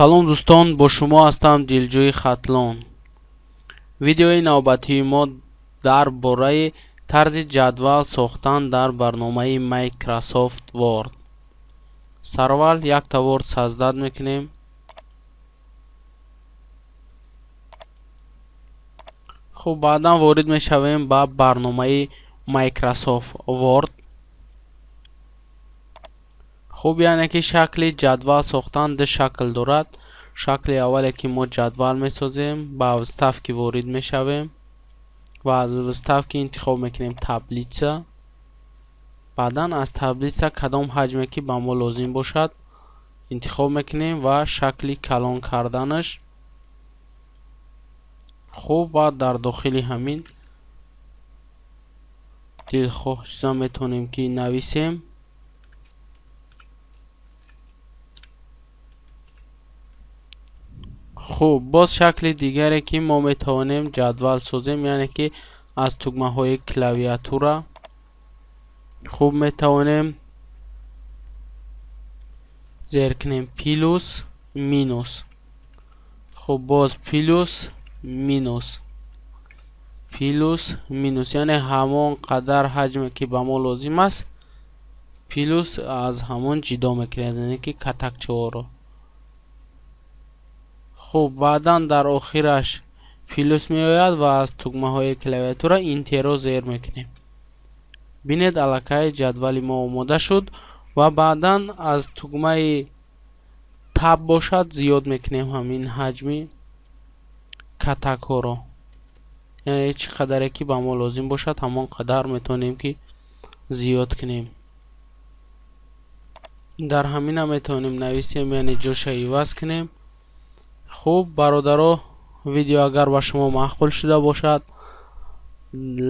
Салом, дӯстон, бо шумо ҳастам Дилҷӯи Хатлон. Видеои навбатии мо дар бораи тарзи ҷадвал сохтан дар барномаи Microsoft Word. Сараввал якта Word создать мекунем. Хуб, баъдан ворид мешавем ба барномаи Microsoft Word. Хуб, яъне ки шакли ҷадвал сохтан ду шакл дорад. Шакли аввале, ки мо ҷадвал месозем, ба вставки ворид мешавем ва аз вставки интихоб мекунем таблица. Баъдан аз таблица кадом ҳаҷме, ки ба мо лозим бошад, интихоб мекунем ва шакли калон карданаш. Хуб, баъд дар дохили ҳамин дилхоҳ чиза метавонем, ки нависем. Хуб, боз шакли дигаре, ки мо метавонем ҷадвал созем, яъне ки аз тугмаҳои клавиатура, хуб, метавонем зер кунем плюс, минус, хуб, боз плюс, минус, плюс, минус, яъне ҳамон қадар ҳаҷме, ки ба мо лозим аст, плюс аз ҳамон ҷидо мекунем, яъне ки катакчаҳоро. Хуб, баъдан дар охираш плюс меояд ва аз тугмаҳои клавиатура Enter ро зер мекунем. Бинед, аллакай ҷадвали мо омода шуд. Ва баъдан аз тугмаи Tab бошад, зиёд мекунем ҳамин ҳаҷми катакҳоро, яъне чӣ қадаре, ки ба мо лозим бошад, ҳамон қадар метавонем, ки зиёд кунем. Дар ҳамина метавонем нависем, яъне ҷоша иваз кунем. Хуб, бародаро, видео агар ба шумо маъқул шуда бошад,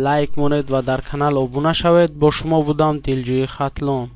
лайк монед ва дар канал обуна шавед. Бо шумо будам Дилҷӯи Хатлон.